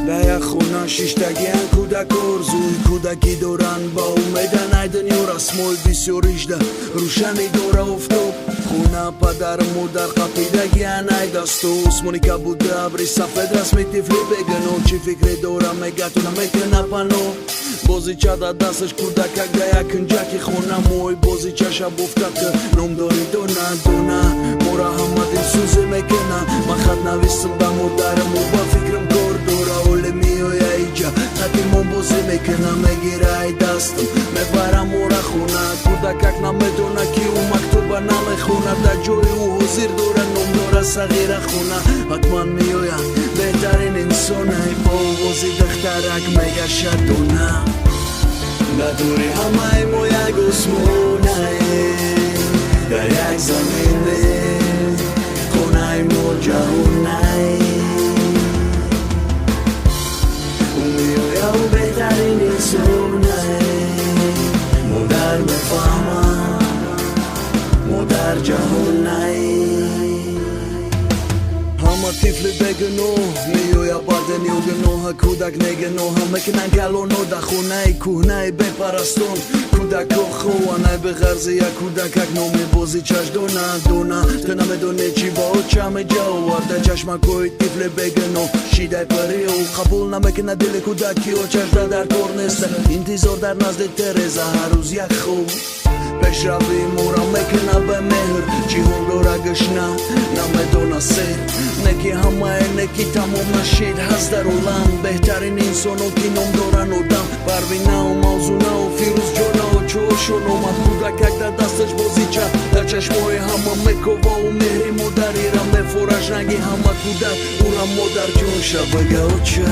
Дар як хона шиштагиан кӯдак, орзуи кӯдакӣ доранд, ба умедан ай дунё расмои бисёрижда рӯшанӣ дора офтоб. Хона падару модар қапидагиан ай дасту осмони кабуди абри сафед расми тифли бегуноҳ. Чӣ фикре дора, мега ту намекуна паноҳ. Бозича дар дасташ кӯдакак дар як кунҷаки хона, мӯи бозичаша бофта, ту ном дорӣ дона дона. Мора ҳама дилсӯзӣ мекуна. Ман хат навистам ба модарам, ӯ ба фикрам кор дора. Оле меоя иҷа, қадимон бозӣ мекуна, мегира ай дастам, мебарам ора хона. Кӯдакак намедона, ки ӯ мактуба намехона, дар ҷои ӯ ҳозир дора, ном дора сағира хона. Ҳатман меояд беҳтарин инсонай, бо овози духтарак мегашад дона. Дар дури ҳамаи мо як осмонае, дар як замине, хонаи мо ҷаҳонае. Ӯ меоя, ӯ беҳтарин инсонае, модар мефаҳмад, модар ҷаҳонае. Ҳама тифли бегуноҳ меоя ба дунё, гуноҳа кӯдак негуноҳа мекунанд калоно дар хонаи кӯҳнаи бепарастон. Кӯдако хованай беғарзи як кӯдакак номи бозичаш дона дона. Ту намедонӣ, чӣ ба оча меҷа оварда чашмакҳои тифли бегуноҳ шидай пари. Ӯ қабул намекунад дили кӯдак, ки очашда дар кор неста. Интизор дар назди тереза ҳар рӯз як хоб пешравии мора мекуна ба меҳр. Ҷиҳон дора гушна, намедона сер неки ҳамае неки тамом нашид. Ҳаст дар олам беҳтарин инсоно, ки ном доран одам: Парвинау, Мавзунау, Фирӯзҷонау. Чӯшон омад кӯдакак, дар дасташ бозича, дар чашмои ҳама мековау меҳри модарира мефораш ранги ҳама кӯдак ура модарҷон шабага оча.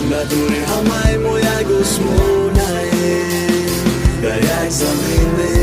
Дар дури ҳамаи мо як осмонае, дар як замине.